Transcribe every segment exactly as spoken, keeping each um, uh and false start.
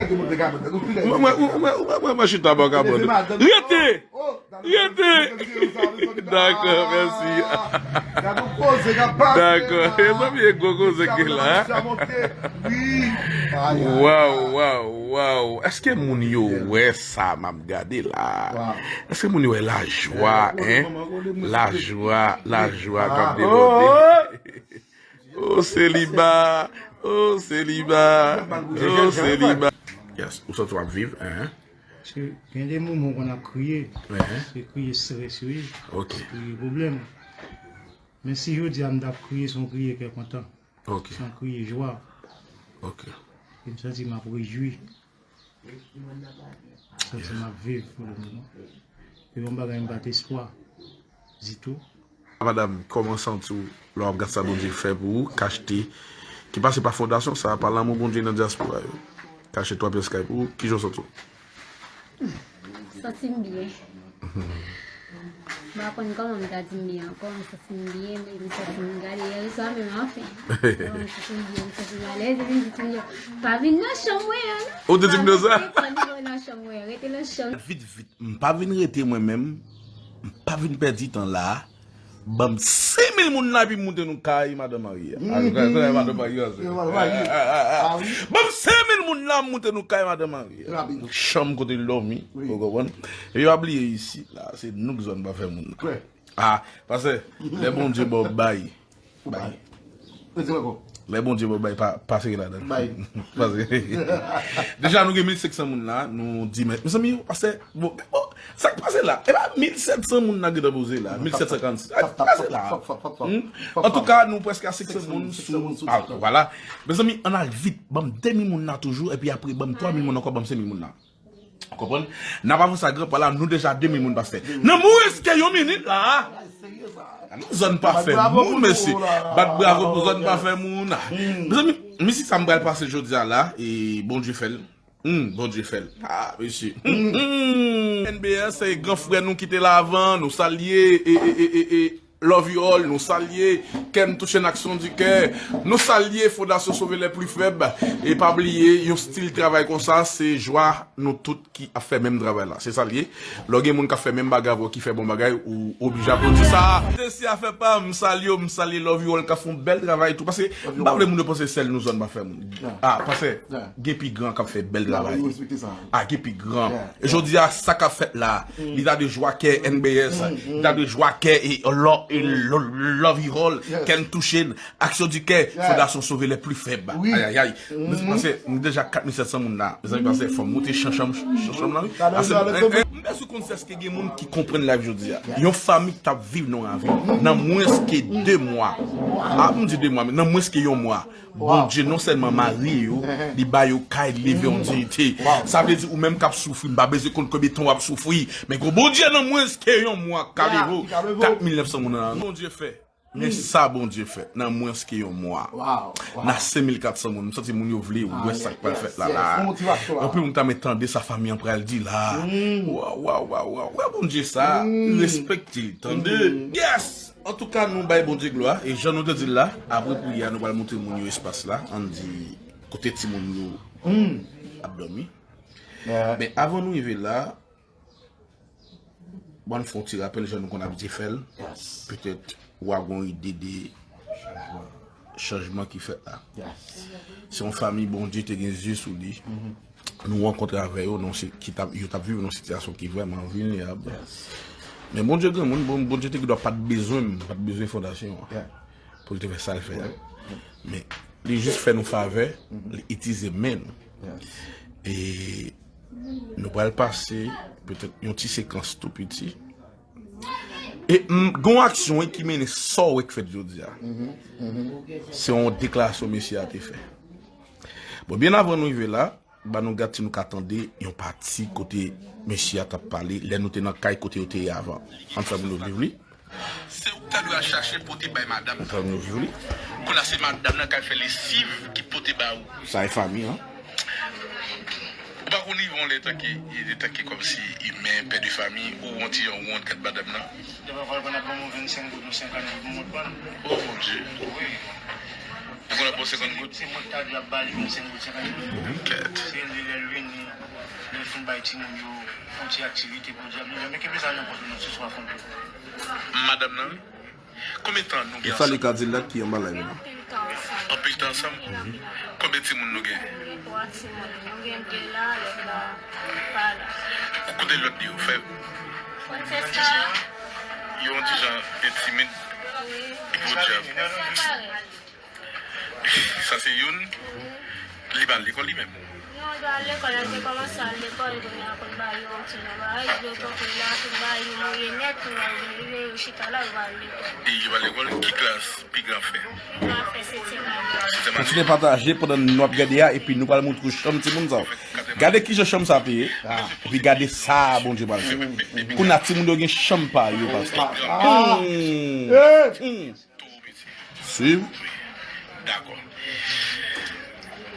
Mwen, mwen, mwen, mwen, mwen, mwen chita bò kabòn. Rete! Rete! Dakò, mèsi. Dakò. Mezanmi, e gwo koze ki la. Waw, waw, waw. Èske moun yo wè sa m ap gade la? Èske moun yo wè lajwa, hein? Lajwa, lajwa k ap debòde. Oh, seliba! Oh, seliba! Oh, seliba! Yes, ou santi w ap viv, hein? Paske gen de moman w konn ap kriye. Se kriye strès yo ye. Ok. Kriye pwoblèm. Men si jodi a m t ap kriye, se yon kriye kè kontan. Ok. Se yon kriye jwa. Ok. E m santi m ap rejwi. Santi m ap viv pou le moman. E yon bagay m pa t espwa ditou. Madanm, kòman w santi w lè w ap gad sa Bondye fè pou ou, k achte, ki pase pa fondasyon sa, pa lanmou Bondye nan dyaspora yo, k achte twa pyès kay pou ou, kijan w santi w? Santi m byen. M pa konn kòman m ta di m byen ankò, m santi m byen, m santi m gade yèswa menm anfen. M santi m byen, m santi m alèz, epi m di Tinyo, pa vin nan chanm mwen an non. Ou te di m de sa? Pa vin nan chanm mwen, rete nan chanm. Vit, vit, m pa vin rete mwen menm, m pa vin pèdi tan la. Ban m senk mil moun la, epi m moute nou kay madanm marye a. Madanm marye a, se. Ban m senk mil moun la, m moute nou kay madanm marye a. Chanm kote l dòmi, ou konprann? Epi pa bliye isit la, se nou k zòn pa fè moun nan. Ah, pastè, lè Bondye ba w bay, bay. Lè Bondye ba w bay, pa, pa sere ladan l. Pase. Deja, nou gen mil senk san moun la, nou di, men, mezanmi, pastè, bon, bon, sa k pase la? E pa mil sèt san moun la gentan poze la, mil sèt san karannsis. Sa k pase la? Antouka, nou prèske a senk san moun sou, ah, vwala. Mezanmi, ann al vit, ban m de mil moun la toujou, epi apre, ban m twa mil moun ankò, ban m senk mil moun la. Ou konprann? N ap avanse a gran pa la, nou deja de mil moun, pastè. Nan mwens ke yon minit la. Zòn pa fè moun, mesye. Bat bravo pou zòn pa fè moun. Mezanmi, misye sa m pral pase jodi a la, e Bondye fè l. Hmm, Bondye fè l. Ah, mesye. N B S, se gran frè nou ki te la avan, nou salye, e, e, e, e, e. Love you all, nou salye Kè n touche n Action du Cœur. Nou salye Fondasyon Sauver les Plus Faibles. E pa bliye, yon stil travay konsa, se jwa nou tout ki ap fè menm travay la. Se sa l ye. Lè w gen moun k ap fè menm bagay avè w, ki fè bon bagay, ou oblije aplodi sa. Desi afè pa m, m salye w, m salye Love you all k ap fè yon bèl travay tou. Paske m pa vle moun yo panse sèl nou zòn pa fè moun. Ah, paske gen pi gran k ap fè bèl travay. Ah, gen pi gran. E jodi a, sa k ap fèt la, li ta de jwa kè N B S, li ta de jwa kè e lo- e lo- Love you all, Kè n touche n, Action du Cœur, Fondasyon Sauver les Plus Faibles. Ayayay. Nou panse, nou deja kat mil sèt san moun la. Mezanmi, pastè, fò m moute chanm chanm, chanm chanm nan, wi. Ase, eh, eh, m bezwen konn si èske gen moun ki konprann live jodi a. Yon fanmi k t ap viv nan ravin, nan mwens ke de mwa. Ah, m di de mwa, men nan mwens ke yon mwa. Bondye non sèlman marye yo, li ba yo kay, li leve yo an diyite. Sa vle di ou menm k ap soufri, m pa bezwen konn konbyen tan w ap soufri, men gwo Bondye nan mwens ke yon mwa, kalero, kat mil nèf san moun nan. Bondye fè. Men sa Bondye fè nan mwens ke yon mwa. Nan senk mil kat san moun, m santi moun yo vle wè sa k pral fèt la la. Anpil moun ta men tande sa fanmi an pral di la. Waw, waw, waw, waw. Wè Bondye sa, respekte l, tande. Yes! Antouka, nou bay Bondye glwa. E jan nou te di l la, apre priyè a, nou pral montre moun yo espas la. Ann di, kote timoun yo ap dòmi. Men avan nou rive la, ban n fè yon ti rapèl, jan nou konn abitye fè l. Petèt, w a gen yon ide de chanjman ki fèt la. Se yon fanmi Bondye te gen zye sou li. Nou rankontre avè yo, nan se- ki t ap, yo t ap viv nan sitiyasyon ki vrèman vilnerab. Men Bondye granmoun, bon, Bondye te gendwa pa t bezwen m, pa t bezwen fondasyon an pou l te fè sa l fè a. Men li jis fè nou favè, li itilize men nou. E nou pral pase petèt yon ti sekans tou piti. E m, gen yon aksyon, wi, ki mennen sa w wè k fèt jodi a. Se yon deklarasyon mesye a te fè. Bon, byen avan nou rive la, ban nou gad si nou ka tande yon pati kote mesye a t ap pale lè nou te nan kay kote yo te ye avan. Ann fè moun yo viv li. Se ou k ta dwe al chache pote bay madanm nan. Ann fè moun yo viv li. Kounye a se madanm nan k al fè lesiv ki pote ba ou. Sa e fanmi an. Ou pa konn rive yon lè tanke, tanke kòmsi imen, pè de fanmi, ou yon ti jan wont gad madanm nan. Devan fwa l konn ap ban mwen vennsenk goud ou senkant goud, mwen mèt ban l. Oh mon Dieu. Wi. Ou konn ap ban senkant goud? Se mwen ki ta dwe ap ba li vennsenk goud, senkant goud. Kèt. Se li lè l vini. Bay timoun yo yon ti aktivite pou dyab li menm. Men kenbe sa nan pòch nou, se swa fon. Madanm nan, wi. Konbyen tan nou gen ansanm? Sa li ka di la ki anba live la. Anpil tan ansanm? Konbyen timoun nou gen? Nou gen twa timoun. Nou gen de la, lòt la pa la. Kote lòt de yo? Fè. Francesca. Yo yon ti jan entimid. Wi. Epi yon dyab. Sa parèy. Sa se youn. Li pa al lekòl li menm. Non, li pa al lekòl, li te kòmanse al lekòl, kounye a pou l ba yo yon ti jan bagay, yo poko la, pou l ba yo moye nèt, kounye a yo vin rive, yo chita la, yo pa al lekòl. E yo pa al lekòl, ki klas pi gran fè? Pi gran fè setyèm ane. Setyèm ane. Kontinye pataje pandan n ap gade a, epi nou pral montre w chanm timoun sa yo. Gade kijan chanm sa te ye, epi gade sa Bondye pral fè. Kounye a timoun yo gen chanm pa yo, pastè. Hmm. Hmm. Tou piti. Swiv. Wi. Dakò.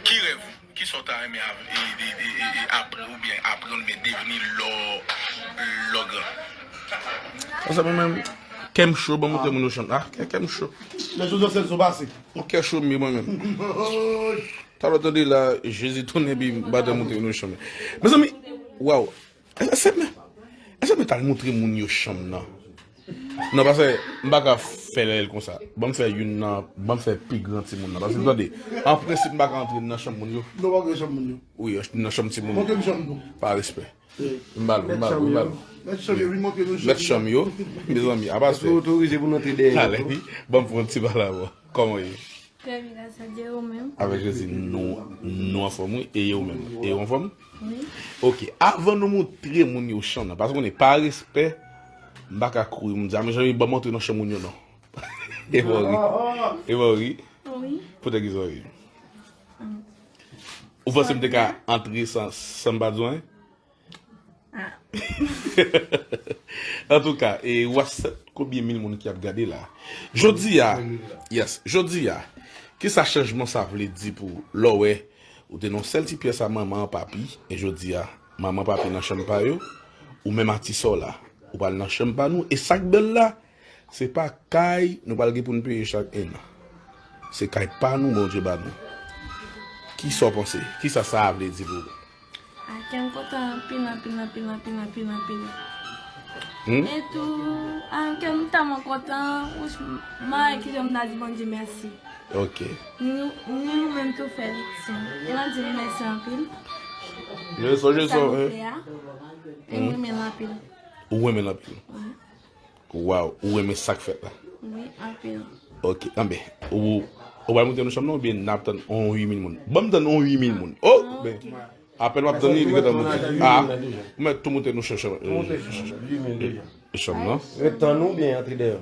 Ki rèv ou? Ki sa w ta renmen av- e, e, e, e, e, apre oubyen aprann oubyen devni lè w, lè w gran? Konsa mwen menm, kè m cho, ban m montre moun yo chanm. Ah, kè, kè m cho. Lè sou zòsèl sou pase. Yon kè cho m ye mwen menm. Talè w tande la, Jezi tounen epi m pa t montre moun yo chanm. Mezanmi, waw. Èske, èske mwen, èske mwen t al montre moun yo chanm nan? Non, paske m pa ka fè lè l konsa. Ban m fè youn nan, ban m fè pi gran timoun nan. Paske tande, an prensip, m pa ka antre nan chanm moun yo. Non, pa antre nan chanm moun yo. Wi, nan chanm timoun yo. Montre m chanm nou. Pa respè. M ba l, m ba l, m ba l. Mèt chanm yo, vin montre nou chanm yo. Mèt chanm yo, mezanmi, apa se. Èske w otorize pou n antre dèyè yo? Alè, wi. Ban m fè yon ti pale avè w. Kòman w ye? Trè byen, gras a Dye, ou menm? Avèk Jezi, nou, nou anfòm, wi. E ou menm? E ou anfòm? Wi. Ok, avan nou montre moun yo chanm nan, paske konnen pa respè, m pa ka kouri, m di, a, mezanmi, ban m antre nan chanm moun yo, non. E pa w ri. E pa w ri. Wi. Poutèt kisa w ri? Ou panse m te ka antre san, san m pa di w anyen? Ah. Antouka, e w a sèt konbyen mil moun ki ap gade la. Jodi a, yes, jodi a, kisa chanjman sa vle di pou ou? Lè w wè, ou te nan yon sèl ti pyès a manman an, papi, e jodi a, manman, papi nan chanm pa yo, ou menm a ti sè w la, ou pral nan chanm pa nou, e sa k bèl la, se pa kay nou pral gen pou n peye chak en an. Se kay pa nou Bondye ba nou. Kisa w panse? Kisa sa a vle di pou ou? A, kè m kontan anpil, anpil, anpil, anpil, anpil, anpil. Hmm? E tou, a, kè m tèlman kontan, wouch, m pa wè kijan m ta di Bondye mèsi. Ok. Ni, ni ou menm tou fè l, se. E m ap di l mèsi anpil. Mèsi, Jezi, sa nou fè a. E m renmen l anpil. Ou renmen l anpil? Wi. Waw, ou renmen sa k fèt la? Wi, anpil. Ok, anben, ou, ou pral montre nou chanm nan oubyen n ap tann yon uit mil moun? Ban m tann yon uit mil moun. Oh, ben, apèn m ap tann li, li gentan monte. Ah, ou mèt tou montre nou chanm, chanm, chanm nan. Ret tann ou byen antre dèyè.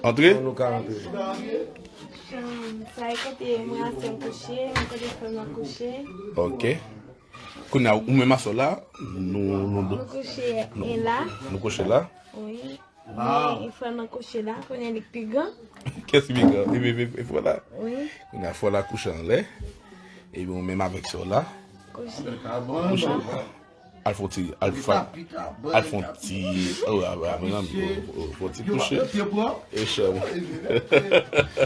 Antre? Pou nou ka antre. Chanm, sa e kote mwen ak sè m kouche, men kote frè m nan kouche. Ok. Kounye a, ou menm aswè la, nou, nou, nou kouche la. Wi. Men frè m nan kouche la, kounye a li k pi gran. Kès ki pi gran? Epi, epi, epi frè la? Wi. Kounye a, frè la kouche anlè. Epi ou menm avèk sè w la. Kouche. Kouche. Al fè ti, al fè, al fè ti, oh, ah, ah, mezanmi, oh, oh, fè ti kouche. E chanm. E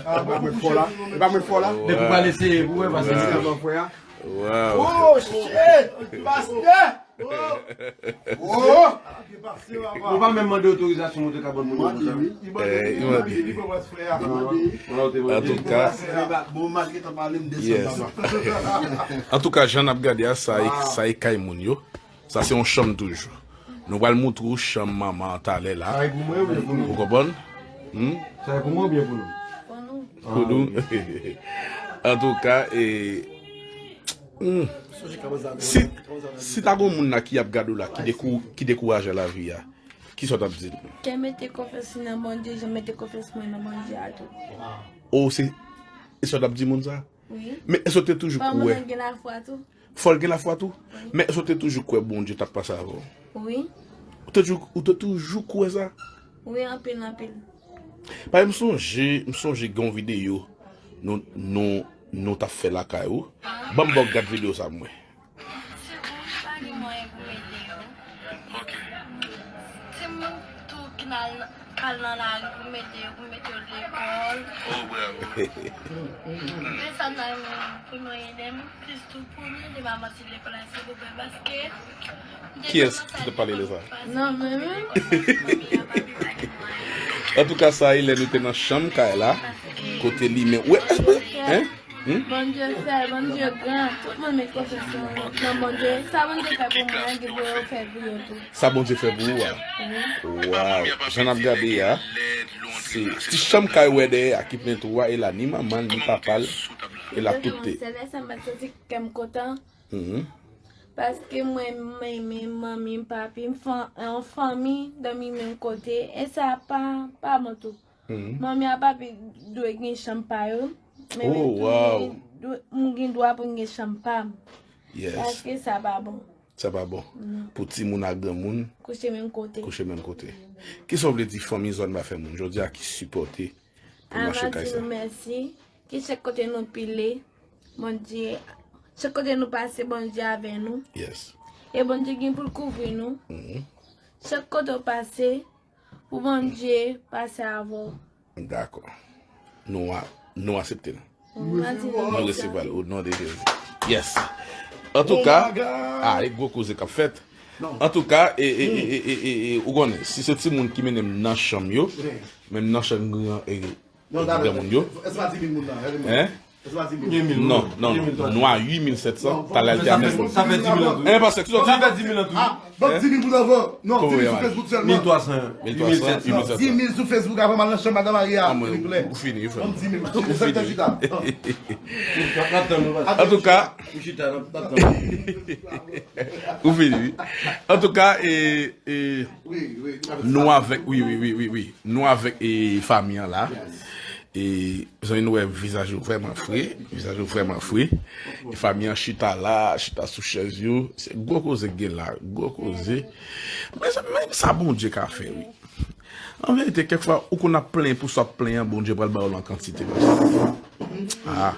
pa mwen k fò la? E pa mwen k fò la? Depi w pral eseye pou wè, paske se nan frè a. Wow. Oh, shit! Pastè! Oh! Oh! Ou pa menm mande otorizasyon pou te ka ban moun yo konsa. Eh, li mande. Antouka, yes. Antouka, jan n ap gade a, sa e, sa e kay moun yo. Sa se yon chanm toujou. Nou pral montre w chanm manman an talè la. Sa e pou mwen oubyen pou nou? Ou konprann? Hmm? Sa e pou mwen oubyen pou nou? Pou nou. Antouka, e, hmm. Si, si ta gon moun la ki ap gade w la, ki dekou-, ki dekouraje a lavi a, kisa w t ap di l? Kè mete konfyans li nan Bondye, jan mete konfyans mwen nan Bondye a tou. Oh, se, e sa w t ap di moun sa? Wi. Men èske w te toujou kwè? Fò moun nan gen lafwa tou. Fò l gen lafwa tou? Wi. Men èske w te toujou kwè Bondye t ap pase avè w? Wi. Ou te toujou, ou te toujou kwè sa? Wi, anpil, anpil. Paske m sonje, m sonje gen yon videyo nou, nou, nou t ap fè lakay ou. Ban m ba w gad videyo sa mwen. Se bon, pa gen mwayen pou m ede yo. Ok. Timoun tou ki n al Al nan lari pou mete yo, pou mete yo lekòl. Oh, bravo. Men sa m ta renmen pou nou ede m, plis tou pou nou ede m avanse lekòl la, silvouplè, paske m te Kiyès ki te pale de sa? Non, mwen menm. Antouka, sa e lè nou te nan chanm kay la, kote li men. Wè, hein? Hmm? Bondye fè, Bondye gran, tout moun met konfyans nan Bondye. Sa Bondye fè pou mwen, gen pou yo fè pou yo tou. Sa Bondye fè pou ou a? Wi. Waw, jan n ap gade a, se ti chanm kay wè dèyè a ki plen tou a, e la ni manman l, ni papa l, e la tout te. Sèl sa m pa t santi kè m kontan. Mhm. Paske mwen, mwen, mwen, manmi, papi, m fan, yon fanmi, dòmi menm kote, e sa pa, pa bon tou. Mhm. Manmi a papi dwe gen chanm pa yo. Men Oh, mwen tou, wow. Dwe, m gen dwa pou m gen chanm pa m. Yes. Paske sa pa bon. Sa pa bon. Non. Pou timoun ak granmoun Kouche menm kote. Kouche menm kote. Kisa w vle di fanmi zòn pa fè moun jodi a ki sipòte pou mache kay sa? Ann di nou mèsi. Ki chak kote nou pile, Bondye, chak kote nou pase, Bondye avè nou. Yes. E Bondye gen pou l kouvri nou. Mhm. Chak kote w pase, Pou Bondye pase avè w. Dakò. Nou a, nou aksepte l. Nou resevwa l o non de Jezi. Yes. Antouka, ah, e gwo koze k ap fèt. Antouka, e, e, e, e, e, e, ou konnen, si se timoun ki mennen m nan chanm yo, men m nan chanm gran, e, granmoun yo. Hein? Non, non, non. Nou a uit mil sèt san, talè l te a nèf mil. Sa fè di mil an tou. Eh, pastè, ki sòti? Sa fè di mil an tou. Ah, banm di mil pou nou avan. Non, di mil sou Facebook sèlman. Mil twa san, uit mil sèt san. Di mil sou Facebook avan m al nan chanm madan Maria, silvouplè. Ou fini, ou fini. Banm di mil. Ou fini. Antouka, ou fini, wi. Antouka, e, e, nou avèk, wi, wi, wi, wi, wi. Nou avèk, e, fanmi an la. E, zanmi, nou wè vizaj yo vrèman fre, vizaj yo vrèman fre. E fanmi an chita la, chita sou chèz yo. Se gwo koze k gen la, gwo koze. Men sa, men sa Bondye ka fè, wi. An verite, kèk fwa, ou konn ap plenyen pou sa w ap plenyen an, Bondye pral ba w l an kantite. Ah.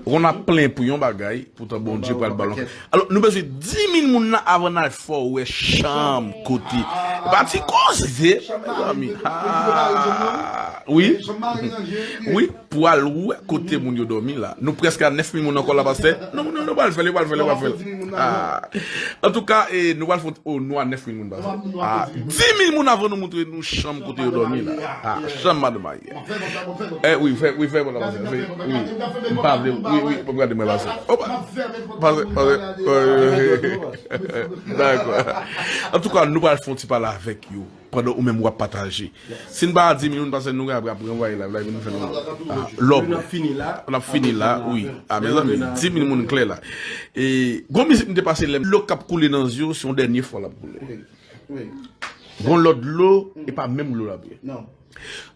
Ou konn ap plenyen pou yon bagay, poutan Bondye pral ba w l an kantite. Alò, nou bezwen di mil moun nan avan n al fè w wè chanm kote. Pa ti koze, mezanmi. Ah, wi. Wi, pou al wè kote moun yo dòmi la. Nou prèske a nèf mil moun ankò la, pastè. Non, non, nou pral fè l, nou pral fè l, nou pral fè l. Ah. Antouka, e, nou pral fè, oh, nou a nèf mil moun, pastè. Ah, di mil moun avan nou montre nou chanm kote yo dòmi la. Ah, chanm madan Maria. Eh, wi, fè, wi, fè, bon, la, pastè. Wi, m pa vle, wi, wi, pou gade mwen, pastè. Opa. Pastè, pastè, euh, dakò. Antouka, nou pral fè yon ti pale avèk yo. Pandan ou menm w ap pataje. Si n pa a di mil moun, pase nou ap, ap ranvwaye live la, epi nou fè nou, ah, lòb. N ap fini la. N ap fini la, wi. Ah, mezanmi, di mil moun klè la. E, gon mizik m te pase lè m dlo k ap koule nan zye w, se yon dènye fwa l ap koule. Wi. Gon lòt dlo, e pa menm dlo l ap ye. Non.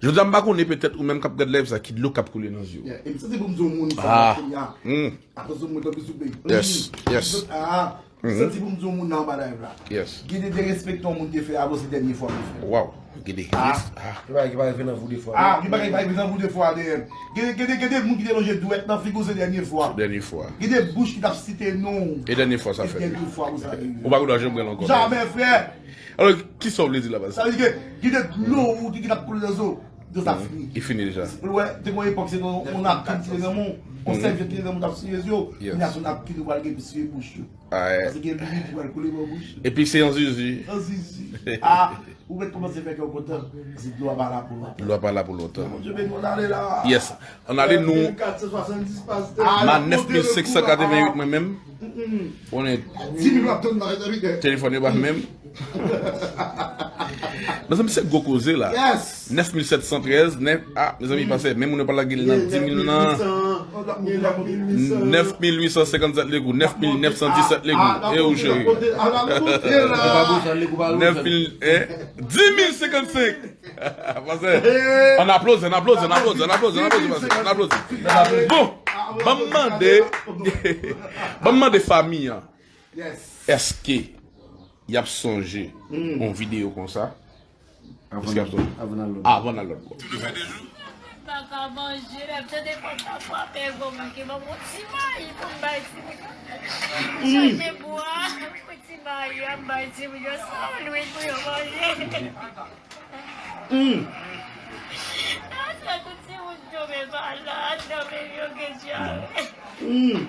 Jodi a, m pa konnen, petèt ou menm k ap gad live sa, ki dlo k ap koule nan zye w. Yeah, e m santi pou m di yon moun sa, ah, kounye a. Hmm. Atansyon, mwen tanpri souple. Yes, yes. Ah, m santi pou m di yon moun nan anba live la. Yes. Gen de derespekte yon moun te fè a, bon, se dènye fwa pou fè. Wow. Gen de res-, ah. Gen bagay ki pa rive nan vou de fwa. Ah, gen bagay ki pa rive nan vou de fwa, D M. Gen, gen de, gen de moun ki te lonje dwèt nan figi w, se dènye fwa. Se dènye fwa. Gen de bouch ki t ap site non w. E dènye fwa sa fèt. E dènye fwa pou sa rive. Ou pa gen dwa janm pran l ankò. Jamè, frè. Alò, kisa w vle di la, pastè? Sa vle di ke gen de dlo ou ki, ki t ap koule nan zye w. Dlo sa fini. Li fini deja. Ou wè, te gon epòk se yon, yon napkin ki te nan men w, yon sèvyèt ki te nan men w, t ap siye zye w. Yes. Kounye a se yon napkin ou pral gen pou siye bouch ou. Ah, eh. Paske gen limit ou pral koule bò bouch ou. Epi se yon zizi. Yon zizi. Ah, ou mèt kòmanse fè kè w kontan. Paske dlo a pa la pou lontan. Dlo a pa la pou lontan. Bondye beni w, n ale la. Yes. Ann ale nou. Mil kat san swasanndis, pastè. Ah, m a nèf mil senk san katrevenn uit mwen menm. Konnen. Di mil w ap tann nan, mezanmi. Telefòn yo pa menm. Mezanmi, se gwo koze la. Yes. Nèf mil sèt san trèz, nèf, ah, mezanmi, pastè, menm moun yo pa lage l nan di mil nan. Nèf mil uit san senkannsèt lekou, nèf mil nèf san disèt lekou. E ou, cheri? Nèf mil, eh, di mil senkannsenk. Pastè, ann aplodi, ann aplodi, ann aplodi, ann aplodi, ann aplodi, pastè, ann aplodi. Bon, ban m mande, ban m mande fanmi an. Èske y ap sonje yon videyo konsa? Èske y ap sonje? Avan n al lòt bò. Avan n al lòt bò. M pa ka manje, lè m tande pòt la frape, gon moun ki ban m yon ti mayi pou m bay timoun yo. M chache bwa pou ti mayi a, m bay timoun yo san lwil pou yo manje. Mm. Sa tout timoun tonbe malad nan men yo ke djab. Mm.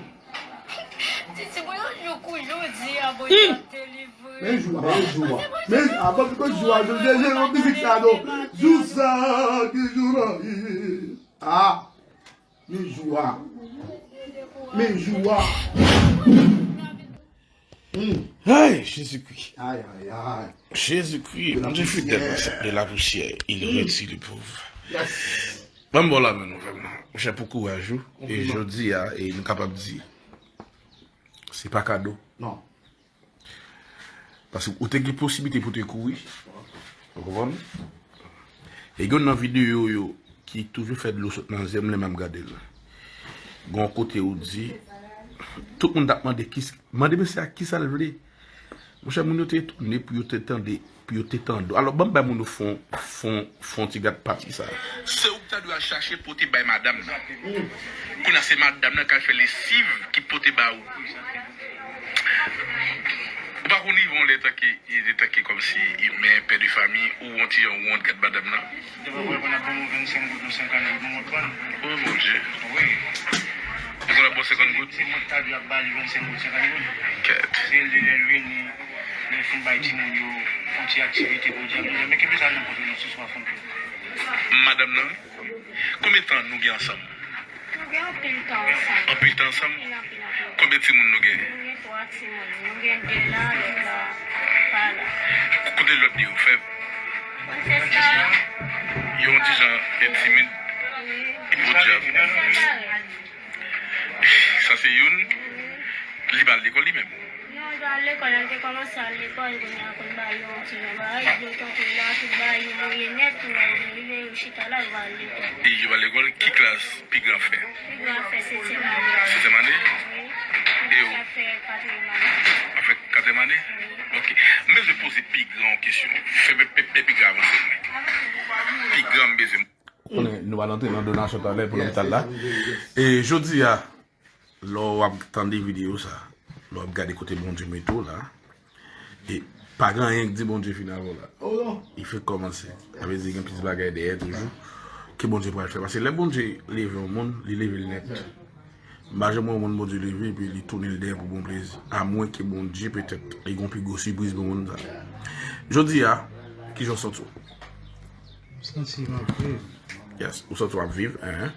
Ti timoun yon jou kou jodi a Bondye ap delivre. Men jou a, men jou a. Men avan ki jou a, Jezi, Jezi, yon mizik sa non. Jou sa ki jou nan ye. Ah. Men jou a. Men jou a. Hmm. Ay, Jezikri. Ay, ay, ay. Jezikri, Bondye fidèl, de la poussière, il retire le pauvre. Yes. Ban m ba w lamen nou vrèman. Monchè, pou kouraj ou. E jodi a, e nou kapab di, se pa kado. Non. Paske ou te gen posiblite pou te kouri. Ou konprann? E gen nan videyo yo ki toujou fè dlo sot nan zye m lè m ap gade l. Gen yon kote ou di, tout moun t ap mande, ki, mande mesye a kisa l vle. Monchè, moun yo te etone pou yo te tande, pou yo te tande. Alò, ban m bay moun yo fon, fon, fon ti gad pati sa. Se ou ki ta dwe al chache pote bay madanm nan. Kounye a se madanm nan k al fè lesiv ki pote ba ou. Ou pa konn rive yon lè tanke, tanke kòmsi imen, pè de fanmi, ou yon ti jan wont gad madanm nan. Devan mwen konn ap ban mwen vennsenk goud, nou senkant goud, nou wont pran. Oh mon Dieu. Wi. Ou konn ap ban senkant goud? Se mwen ki ta dwe ap ba li vennsenk goud, senkant goud. Kèt. Se li lè l vini, lè l fin bay timoun yo yon ti aktivite pou djab li. Men kenbe sa nan kont ou non, sou swa fon tou. Madanm nan, konbyen tan nou gen ansanm? Nou gen anpil tan ansanm. Anpil tan ansanm? Anpil, anpil, anpil. Konbyen timoun nou gen? Nou gen twa timoun. Nou gen de la, lòt la pa la. Kote lòt de yo? Fè Princess la. Yo yon ti jan entimid. Li po djab. Princess la. Sa se youn. Li pa al lekòl li menm. Non, li pa al lekòl, li te kòmanse al lekòl, kounye a konn ba yo yon ti jan bagay, yo tankou la, tout bagay yo voye nèt, kounye a yo vin rive, yo chita la, yo pa al lekòl. E yo pa al lekòl, ki klas pi gran fè? Pi gran fè setyèm ane. Setyèm ane? Wi. E ou? Sa fè katriyèm ane. Ap fè katriyèm ane? Ok. M bezwen poze pi gran yon kesyon. Fè pe, pe, pe pi gran avanse mwen. Pi gran m bezwen. Ou konnen nou pral antre nan donasyon talè pou lopital la. E jodi a, lè w ap tande videyo sa, lè w ap gade kote Bondye mete w la, e pa gen anyen k di Bondye fin avè w la. Li fenk kòmanse. Sa vle di gen plis bagay dèyè toujou ke Bondye pral fè. Paske lè Bondye leve yon moun, li leve l nèt. M pa janm wè yon moun Bondye leve epi li tounen l dèyè pou bon plezi. Amwenke Bondye petèt li gen yon pi gwo sipriz pou moun sa. Jodi a, kijan w santi w? M santi m ap viv. Yes, ou santi w ap viv, hein?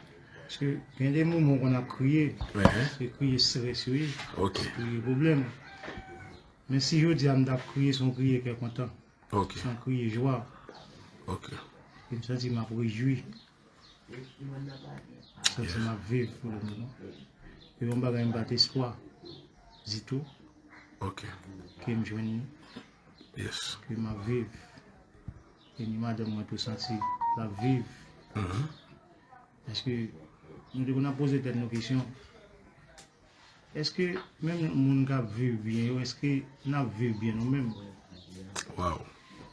Paske gen de moman w konn ap kriye. Hein? Se kriye strès wi. Ok, Kriye pwoblèm. Men si jodi a m t ap kriye, se yon kriye kè kontan. ok, Se yon kriye jwa. ok, E m santi m ap rejwi. M santi m ap viv pou le moman. E yon bagay m pa t espwa ditou. ok, Ke m jwenn li. yes. Ke m ap viv. E ni madanm mwen tou santi l ap viv. Mhm. Paske nou te konn ap poze tèt nou kesyon. Èske menm moun k ap viv byen yo, èske n ap viv byen nou menm? Wow.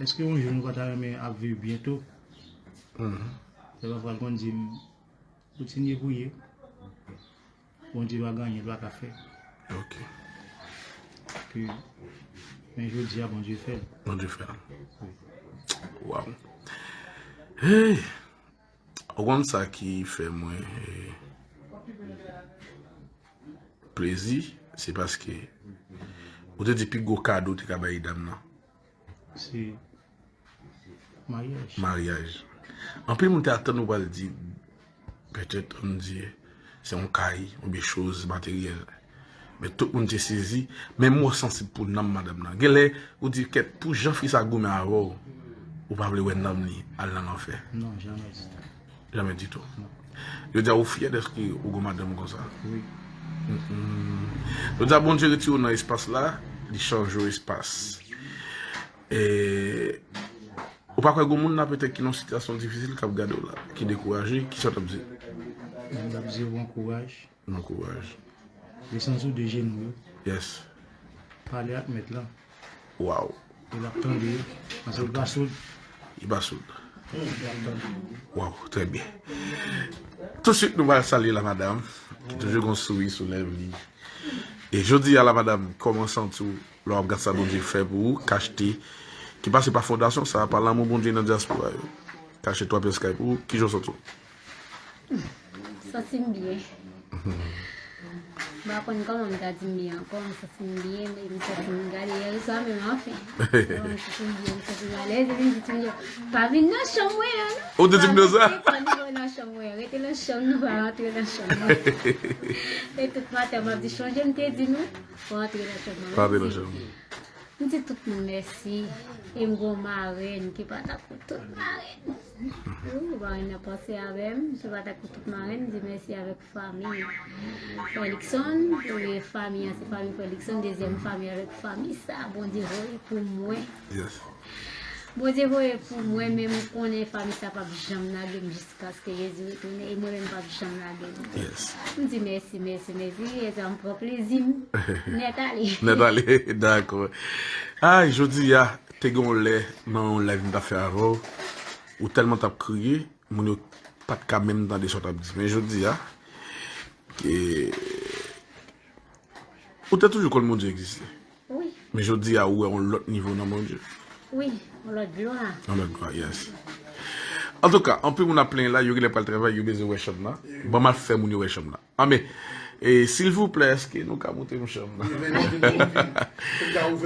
Èske yon jou nou pa ta renmen ap viv byen tou? Mhm. Se pafwa l konn di m, kontinye priye. Bondye pa gen anyen l pa ka fè. Ok. Ke, men jodi a Bondye fè l. Bondye fè l. Wow. Hey! Ou konn sa ki fè mwen eh, plezi, se paske ou te di pi gwo kado ou te ka bay dam nan. Se maryaj. Maryaj. Anpil moun te atann ou pral di, petèt, ann di, se yon kay, oubyen choz materyèl. Men tout moun te sezi, menm ou sansib pou nanm madanm nan. Genlè, ou di, kèt, pou jan fi sa goumen avè w, ou pa vle wè nanm li al nan lanfè. Non, jamè ditou. Jamè ditou. Yo di a ou fyè dèske ou gon madanm konsa. Wi. Yo di a Bondye retire w nan espas la, li chanje w espas. E, ou pa kwè gon moun la petèt ki nan sitiyasyon difisil k ap gade w la, ki dekouraje, kisa w t ap di? Mwen t ap di w bon kouraj. Bon kouraj. Desann sou de jenou yo. Yes. Pale ak mèt lan. Wow. E l ap tande yo. Paske l pa soud. Li pa soud. Wow, trè byen. Tousuit nou pral salye la madam, ki toujou gon souri sou lèv li. E jodi a la madam, kòman w santi w lè w ap gad sa Bondye fè pou ou, k achte, ki pase pa fondasyon sa, pa lanmou Bondye nan dyaspora yo? Kache twa pyès kay pou ou, kijan w santi w? Santi m byen. M pa konn kòman m ta di m byen ankò, m santi m byen, m santi m gade yè swa menm anfen. M santi m byen, m santi m alèz, epi m di Timjo, pa vin nan chanm mwen an non. Ou te di m sa? Pa vin nan chanm mwen an, rete nan chanm nou, pa rantre nan chanm mwen. E tout maten m ap di, chonje m te di nou, pa rantre nan chanm mwen. Pa rantre nan chanm mwen. M di tout moun mèsi. E m gon marenn ki pa tankou tout marenn. Wi, marenn nan panse avè m. Se pa tankou tout marenn, m di mèsi avèk fanmi Frè Luckson. Premye fanmi an se fanmi Frè Luckson, dezyèm fanmi avèk fanmi sa Bondye voye pou mwen. Bondye voye pou mwen, men m konnen fanmi sa p ap janm lage m jis Paske Jezi retounen e mwen menm m p ap janm lage nou. M di mèsi, mèsi, mèsi. E sa m pran plezi m. Nèt ale. Nèt ale, dakò. Ay, jodi a, te gen yon lè nan yon live m t ap fè avè w, ou tèlman t ap kriye, moun yo pa t ka menm tande sa w t ap di. Men jodi a, e, ou te toujou konn Bondye egziste. Wi. Men jodi a ou wè yon lòt nivo nan Bondye. Wi, yon lòt glwa. Yon lòt glwa, yes. Antouka, anpil moun ap plenyen la, yo genlè pral travay, yo bezwen wè chanm nan. Ban m al fè moun yo wè chanm nan. Anben, e, silvouplè, èske nou ka montre m chanm nan?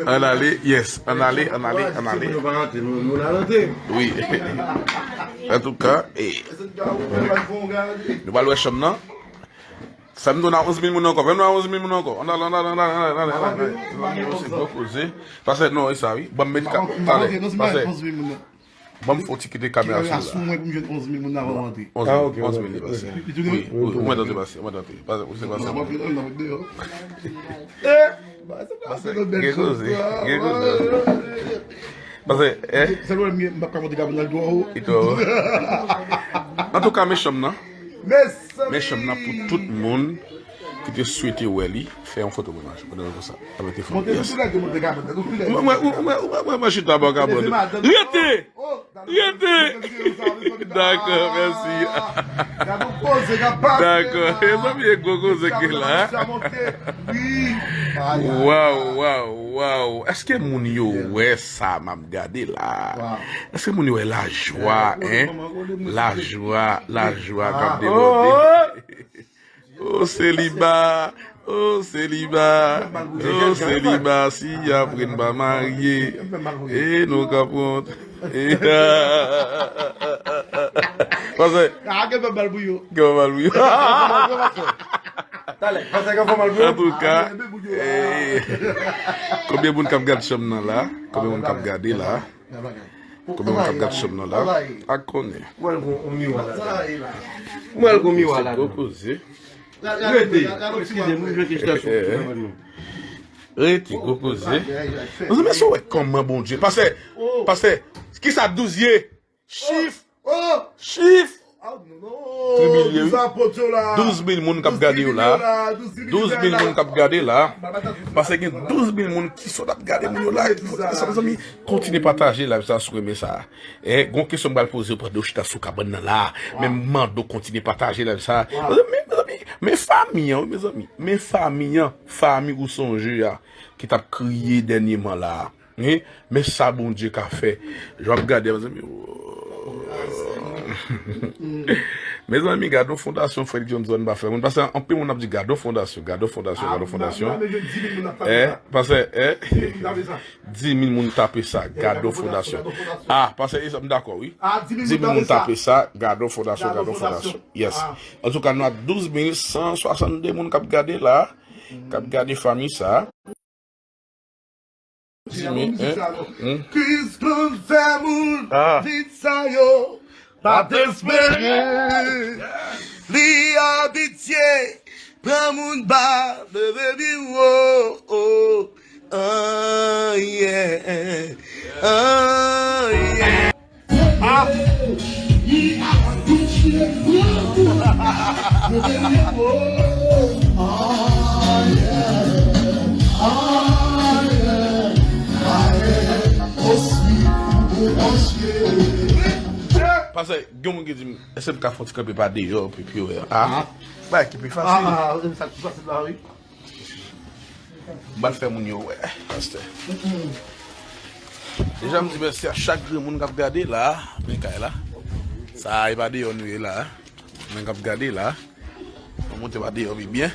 Ann ale, yes, ann ale, ann ale, ann ale. Wi. Antouka, e, nou pral wè chanm nan. Fè m nou nan onz mil moun ankò, fè m nou nan onz mil moun ankò. Ann ale, ann ale, ann ale, ann ale, ann ale, ann ale. Gwo koze. Pase non, e sa wi. Ban m met ka talè. Pase. Ban m fè yon ti kite kamera sou la. Asou mwen pou m jwenn onz mil moun avan m antre. Onz mil, onz mil li pase. Wi, wi, ou mèt antre pase, ou mèt antre. Pase, ou se pase. Pase, gen koze, gen koze. Pase, eh? Sèlman m p ap ka monte kabann nan twò wo. Li twò wo. Antouka, men chanm nan. Men chanm nan pou tout moun ki te swete wè li, fè yon foto pou mwen, pandan nou konsa. Avèk telefòn. Monte sou lè ke monte kabann nan, nou pi lè. Ou wè, ou wè, ou wè, ou wè, ou wè, mwen chita bò kabann. Rete! Rete! Dakò, mèsi. Dakò, mezanmi, e gwo koze ki la. Waw, waw, waw. Èske moun yo wè sa m ap gade la? Èske moun yo wè lajwa, en? Lajwa, lajwa k ap debòde. O seliba, o seliba, o seliba, si apre n pa marye, e nou k ap wont. Pase. Gen pa mal pou yo. Antouka, konbyen moun k ap gad chanm nan la? Konbyen moun k ap gade la? Konbyen moun k ap gad chanm nan la? Ak konnen. Mwen l gon miwa la. Mwen l gon miwa la. Gwo koze. Rete. Eskize m, mwen jwenn kesyon sou gouvenman. Rete, gwo koze. Mezanmi, èske w wè kòman Bondye? Pase, pase, kisa douz ye? Chif! Chif! Tribil ye, wi. Douz mil moun k ap gade yo la. Douz mil moun k ap gade la. Pase gen douz mil moun ki sot ap gade moun yo la. Mezanmi, kontinye pataje live sa si w renmen sa. E, gon kesyon m pral poze w pandan w chita sou kabann nan la. Men m mande w kontinye pataje live sa. Mezanmi, mezanmi, men fanmi an, wi, mezanmi. Men fanmi an, fanmi ou sonje a, ki t ap kriye dènyeman la. Wi, men sa Bondye ka fè. Jan w ap gade a, mezanmi. Mezanmi, gade yon fondasyon, Frè Johnson pa fè moun. Pase anpil moun ap di, gade yon fondasyon, gade yon fondasyon, gade yon fondasyon. Eh, pase, eh, dis mil moun tape sa, gade yon fondasyon. Ah, pase, e sa, m dakò, wi. Dis mil moun tape sa, gade yon fondasyon, gade yon fondasyon. Yes. Antouka, nou ak douz mil san swasannde moun k ap gade la, k ap gade fanmi sa. Kris konn fè moun vin sa yo pa t espere. Li abitye pran moun ba, leve pi wo. Oh, yeah. Oh, yeah. Pase, gen moun ki di m, èske m ka fè yon ti kanpe pa deyò, epi pi wè? Ah, bagay ki pi fasil. Ah, ah, sa ki fasil la, wi. M pral fè moun yo wè, pastè. Deja, m di mèsi a chak grenn moun k ap gade la, men kay la. Sa a, e pa deyò nou ye la. Mwen k ap gade la. Mwen montre pa deyò pi byen.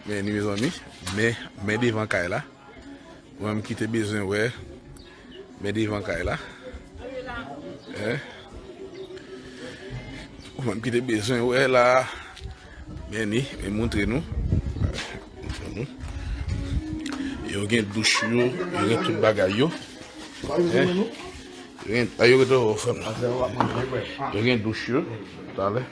Men ni mezanmi, men, men devan kay la. Ou menm ki te bezwen wè, men devan kay la. Eh? Ou menm ki te bezwen wè la. Men ni, men montre nou. Montre nou. Yo gen douch yo, yo gen tout bagay yo. Eh? Yo gen, a, yo gen dòlò frè m nan. Yo gen douch yo. Talè.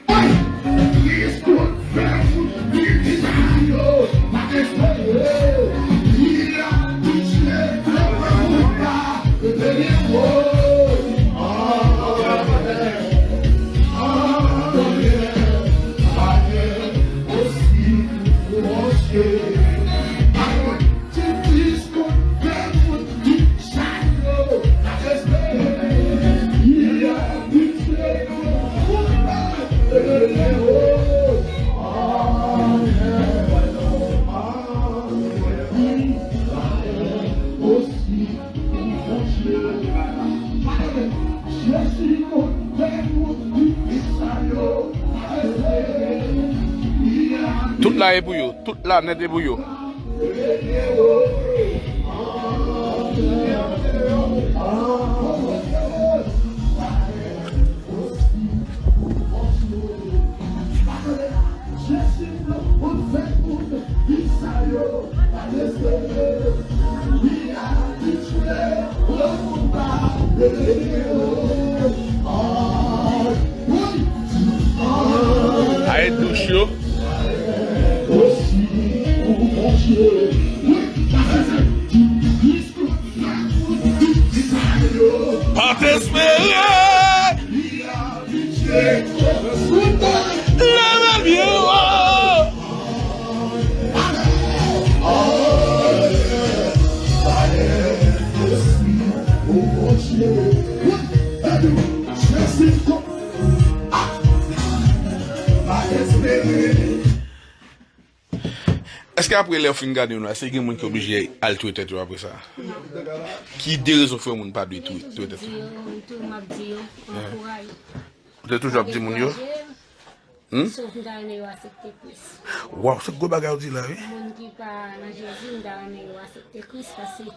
Tout la e pou yo, tout la nèt e pou yo. Ay douch yo. Pa t espere. Leve pye w. Èske apre lè w fin gade yo la, èske gen moun ki oblije al touye tèt yo apre sa? Ki de rezon fè yon moun pa dwe touye, touye tèt li? M ap di yo, m ap di yo, ankouraje. Ou te toujou ap di moun yo? Hmm? Sof m ta renmen yo aksepte Kris. Waw, se gwo bagay ou di la, wi. Moun ki pa nan Jezi, m ta renmen yo aksepte Kris, paske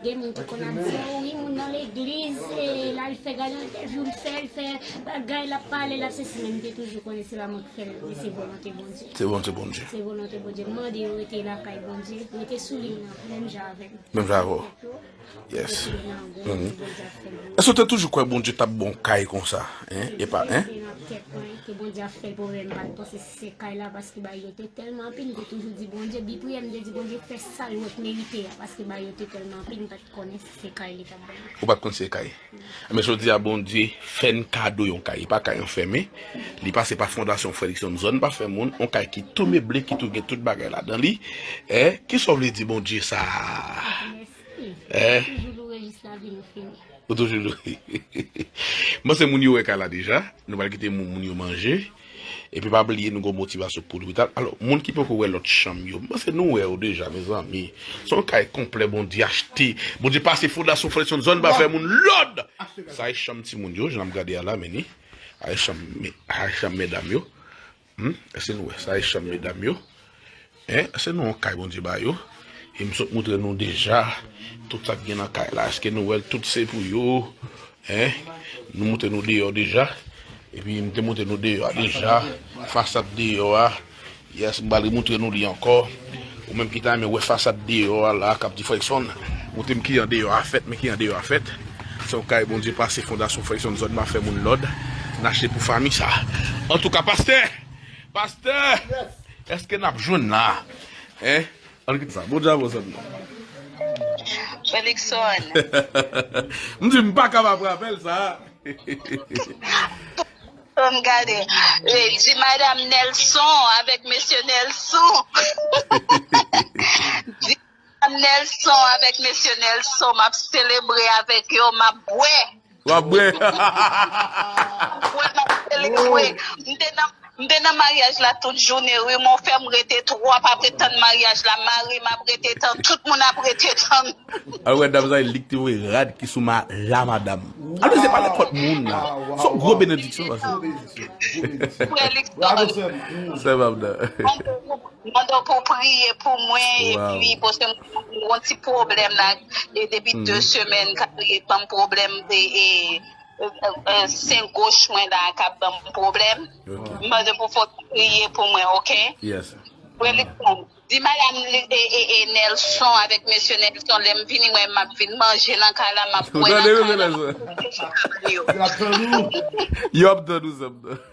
gen moun ki konn ap di, "O wi, moun nan legliz, e, l al fè gade entèvyou, l fè, l fè bagay, l ap pale, l ap sesi," men m te toujou konnen se pa mwen ki fè l, men se volonte Bondye. Se volonte Bondye. Se volonte Bondye. M mande yo rete lakay Bondye, rete sou liy nan, menm jan avè m. Menm jan avè w. Yes. Mhm. Èske w te toujou kwè Bondye t ap ba w kay konsa? Hein? E pa, hein? Te nan tèt mwen ke Bondye ap fè l pou mwen, m pa t panse si se kay la, paske bagay yo te tèlman anpil, m te toujou di Bondye, bi priyè, m te di Bondye fè sa l wè k merite a, paske bagay yo te tèlman anpil, m pa t konnen si se kay li t ap ban mwen. Ou pa t konn si se kay? Men jodi a, Bondye fè n kado yon kay. E pa kay anfèmen. Li pase pa Fondasyon Fredrickson Zòn pa fè moun, yon kay ki tou meble, ki tou gen tout bagay ladan li. Eh, kisa w vle di Bondye sa? Eh? Toujou loure jis lavi nou fini. Ou toujou loure. M panse moun yo wè kay la deja. Nou pral kite moun, moun yo manje. Epi pa bliye nou gon motivasyon pou lopital. Alò, moun ki poko wè lòt chanm yo, m panse nou wè yo deja, mezanmi. Se yon kay konplè Bondye achte. Bondye pase Fondasyon Fredson Zòn pa fè moun lòd. Sa e chanm timoun yo, jan n ap gade a la, men ni. A e chanm, a e chanm medam yo. Hmm? Èske nou wè? Sa e chanm medam yo. Hein? Èske nou wè kay Bondye ba yo? E m sot moutre nou deja tout sa k gen nan kay la. Èske nou wè l? Tout se pou yo. Hein? Nou moutre nou deyò deja. Epi m te moutre nou deyò a deja. Fasad deyò a. Yes, m pral remoutre nou li ankò. Ou menm ki ta renmen wè fasad deyò a la, k ap di Fredson, moutre m kijan deyò a fèt, men kijan deyò a fèt. Se yon kay Bondye pase Fondasyon Fredson Zòn pa fè moun lòd. N achte pou fanmi sa. Antouka, pastè! Pastè! Èske n ap jwenn la? Hein? Ann kite sa. Bondye avè w, sè m nan. Fredson. M di m pa ka pa pran apèl sa. Ann gade. E, di Madam Nelson avèk Mesye Nelson. Di Madam Nelson avèk Mesye Nelson, m ap selebre avèk yo, m ap bwè. W ap bwè. Mwen, m ap selebre. M te nan, M te nan maryaj la tout jounen, wi, men w fè m rete twòp apre tann maryaj la, mari m ap rete tann, tout moun ap rete tann. Al wè dam sa, li k te voye rad ki sou ma, la madanm. Al wè se pa nenpòt moun la. Se yon gwo benediksyon, pase. Frè Luckson. Sè m ap nan. Mande w pou w priye pou mwen, epi paske m gen yon ti pwoblèm la, e depi de semèn, k ap ban m pwoblèm, e, e, e, e, sen goch mwen la k ap ban m pwoblèm. M mande pou fò w priye pou mwen, oke? Frè Luckson, di madanm li, e, e, e, Nelson avèk mesye Nelson, lè m vini, mwen, m ap vin manje nan kay la, m ap bwè nan kay la, m ap koute sou kabann yo. Y ap tann ou, sè m nan.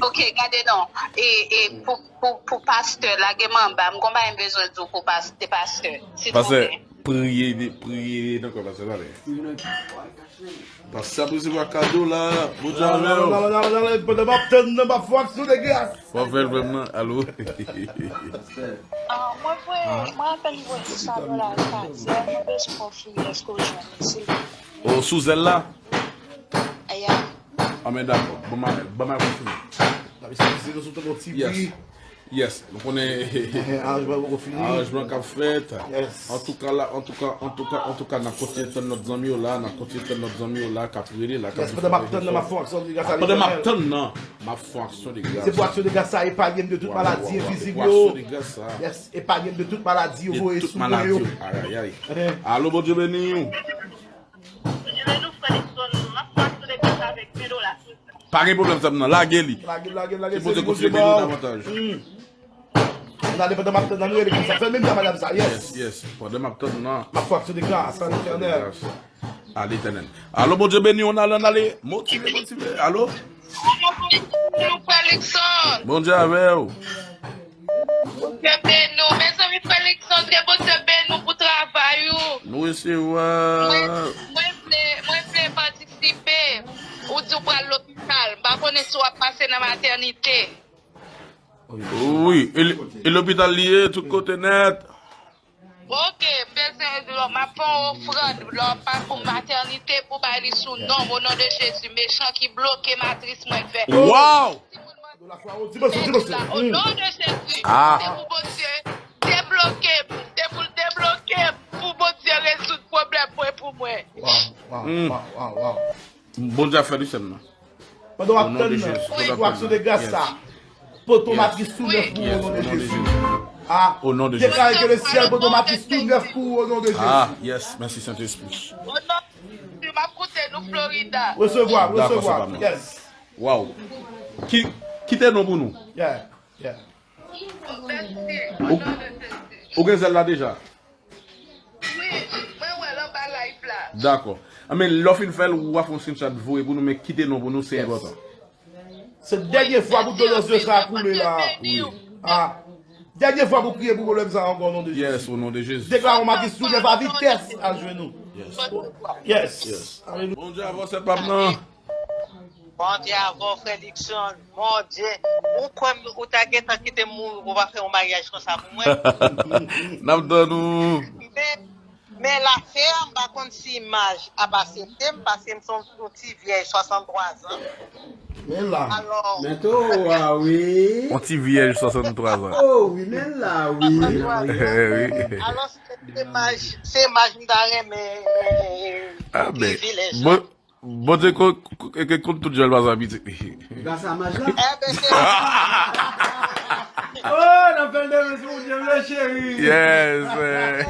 Ok, gade non. E, e pou, pou, pou pastè, lage m anba. M gon bagay m bezwen di w pou pastè, pastè. Silvouplè. Pastè, priye, priye nan kò pastè, pale. Pastè ap resevwa kado la. Bondye avè w. Pandan m ap tann nan, m ap fè w aksyon de gras. Fò fè l vrèman. Alo. Ah, mwen voye, mwen apèn voye san dola sa. Mwen bezwen konfime èske w jwenn li, silvouplè. O, sou zèl la? Aya. Ah, men dakò. Bon, ma, bon, ma konfime. N ap eseye sou ton ti pri. Yes. Yes. Nou konnen aranjman poko fini. Aranjman k ap fèt. Yes. Antouka la, antouka, antouka, antouka, n ap kontinye tann lòt zanmi yo la, n ap kontinye tann lòt zanmi yo la, k ap rele la, k ap... Yes, pandan m ap tann nan, m ap fè yon aksyon de gras a Letènel. Pandan m ap tann nan, m ap fè yon aksyon de gras. Se pou aksyon de gras sa, epanye m de tout maladi envizib yo. Yes, epanye m de tout maladi yo voye sou mwen yo. Ay, ay, ay. Alo, Bondye beni w. Pa gen pwoblèm, sè m nan. Lage li. Lage, lage, lage. Ke Bondye kontinye beni w davantaj. N ale pandan m ap tann nan, nou rele konsa. Fè menm jan madanm sa, yes. Yes, yes. Pandan m ap tann nan. M ap fè aksyon de gras a Letènèl. A Letènèl. Alo, Bondye beni w, n ale, n ale. Motive, motive. Alo? Alo, Bondye beni w, frè Luckson. Bondye avè w. Bondye beni w. Mezanmi, frè Luckson, ke Bondye beni w pou travay ou. Nou resevwa. Mwen, mwen vle, mwen vle patisipe. Ou di w pral lopital. M pa konnen si w ap pase nan matènite. Wi, e, e lopital li ye, tout kote nèt. Ok, m bezwen, m ap fè yon ofrann, lè w pa pou matènite, pou bay li sou non m, o non de Jezi, mechan ki bloke matris mwen k fè. Wow! Timoun mwen, o non de Jezi, se pou Bondye debloke m, se pou l debloke m, pou Bondye rezoud pwoblèm mwen pou mwen. Wow, wow, wow, wow, wow. Bondye ap fè li, sè m nan. Pandan w ap tann nan, pou aksyon de gras sa, poto matris tou nèf pou ou, o non de Jezi. A, deklare ke le syèl poto matris tou nèf pou ou, o non de Jezi. A, yes, mèsi Sentespri. O non de Jezi, m ap koute nou Florida. Resevwa, resevwa. Yes. Wow. Ki, kite non pou nou. Yeah, yeah. Ou, ou gen zèl la deja? Wi, mwen wè l anba live la. Dakò. Anben, lè w fin fè l, w a fè yon screenshot voye pou nou, men kite non pou nou, se enpòtan. Se dènye fwa pou dlo nan zye sa a koule la. Wi. A. Dènye fwa pou kriye pou pwoblèm sa a ankò, o non de Jezi. Yes, o non de Jezi. Deklare yon matris tou nèf a vitès al jwenn ou. Yes. Yes. Alelouya. Bondye avè w, sè pa m nan. Bondye avè w, frè Luckson. Bondye, ou kwè m, ou ta gentan kite m mouri pou w pa fè yon maryaj konsa pou mwen? N ap tann ou. Men, men lafè a, m pa konn si imaj ap asepte m, paske m se yon, yon ti vyèj swasanntrwa zan. Men la. Alò. Men tou, wa, wi. Yon ti vyèj swasanntrwa zan. O, wi, men la, wi. Swasanntrwa zan. Wi. Alò, se, se imaj, se imaj m ta renmen, e, e, e, privilèj la. Bondye ko-, ko-, e ke konn tout jan l pase a pitit li. Gras a maj la. Enben, se... Oh, n ap fè l demen sou Bondye vle, cheri. Yes, eh.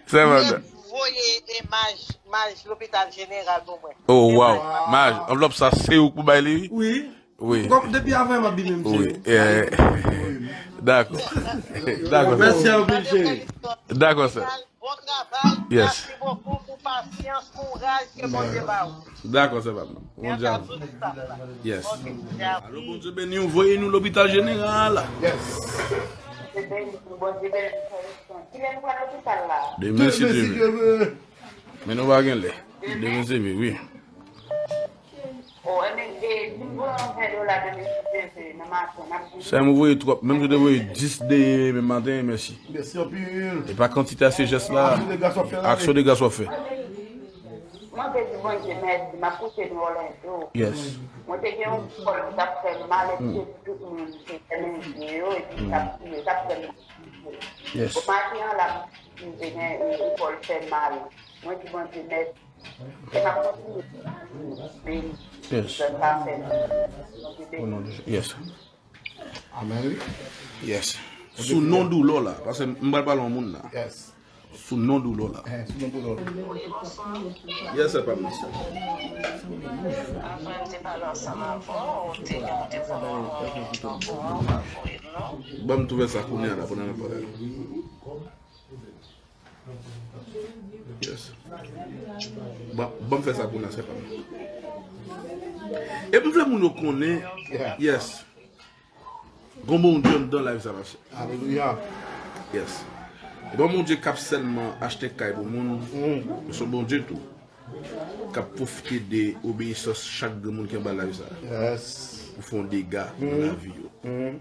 Sè Wanda. Voye e maj, maj lopital jeneral pou mwen. Oh, wow. Maj, anvlòp sa, se ou k pou bay li? Wi. Wi. Kòm depi avan m ap di menm se... Wi, eh, dakò. Dakò, sè. Mèsi anpil, cheri. Dakò, sè. Bon travay. Yes. Mèsi bokou pou pasyans, kouraj ke Bondye ba ou. Dakò, sè pa m. Bondye avè w. Yes. Alo, Bondye beni w, voye nou lopital jeneral. Yes. Demen, si Dye vle. Men nou pa gen lè. Demen, si Dye vle, wi. Sè m, ou voye twòp. Menm si w te voye dis demen maten, mèsi. Mèsi anpil. E pa kantite a, se jès la. Aksyon de gras w ap fè. Mwen te di Bondye mèsi, m ap pouse nou Orlando. Yes. Mwen te gen yon kòl ki t ap fè m mal, epi se tout moun te fèmen je yo, epi t ap kriye, t ap fè m mal. Yes. Bon, maten an la, m te gen yon kòl fè m mal. Mwen di Bondye mèsi. E m ap kontinye beni. Yes. Sa fè m. Bondye beni. Yes. Amen, wi. Yes. Sou non doulò la, paske m pral pale yon moun la. Yes. Sou non doulò la. Eh, sou non doulò. Yes, se pa m. Ban m twouve sa kounye a la, pandan n ap pale la. Yes. Ban, ban m fè sa kounye a, se pa m. E m vle moun yo konnen. Yeah. Yes. Gon Bondye anndan live sa, pastè. Alelouya. Yes. E pa Bondye k ap sèlman achte kay pou moun. Mm. Men se Bondye tou k ap pwofite de obeyisans chak granmoun ki anba live sa. Yes. Pou fè yon dega nan lavi yo. Mm.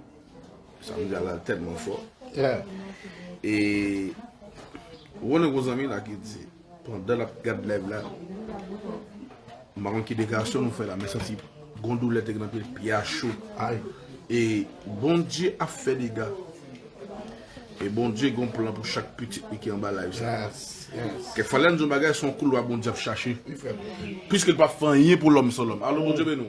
Sa m di a la tèlman fò. Yeah. E ou konnen gon zanmi la ki di, pandan l ap gad live la, m pa konn ki deklarasyon nou fè la, men santi gon doulè te gen nan pye l, pye a cho. Ay. E Bondye ap fè dega. E Bondye gon plan pou chak pitit li ki anba live sa. Yes, yes. Kèk fwa lè n di yon bagay, se yon koulwa Bondye ap chache. Wi, frè m. Piske l p ap fè anyen pou lòm san lòm. Alo, Bondye beni w.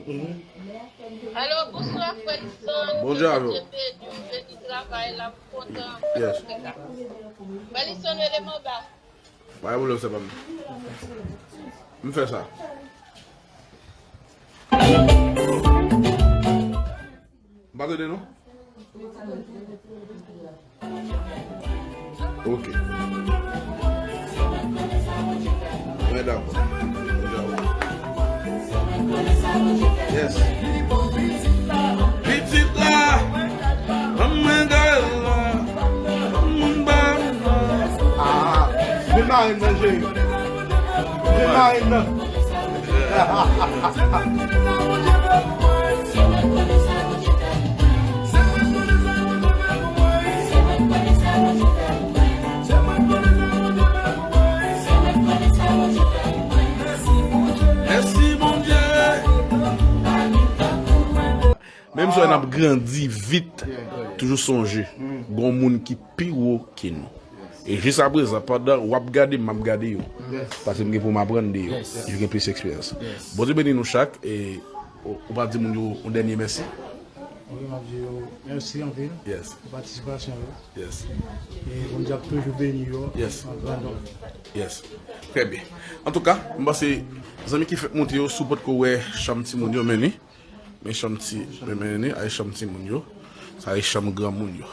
Alo, bonswa, frè Lisson. Bondye avè w. Bondye beni w, beni travay la, m kontan. Yes. Frè Lisson, rele m anba. Pa gen pwoblèm, se pa m. M fè sa. M pa tande, non? Ok. Mwen dakò. Mwen dakò. Yes. Pitit la, ban mwen gade la, ban mwen ba m la. Ah, men marenn nan, cheri. Men marenn nan. Mèsi, Bondye. Menm si n ap grandi vit, toujou sonje, gon moun ki pi wo ke nou. E jis aprezan, pandan w ap gade m, m ap gade yo. Paske m gen pou m aprann de yo. Yo gen plis eksperyans. Bondye beni nou chak. E ou, ou pa di moun yo yon dènye mèsi? Wi, m ap di yo mèsi anpil pou patisipasyon yo. Yes. E Bondye ap toujou beni yo an gran nonb. Yes. Trè byen. Antouka, m panse zanmi ki fèk monte yo, si w potko wè chanm timoun yo, men li. Men chanm ti, men, men li, ay chanm timoun yo. Sa e chanm granmoun yo.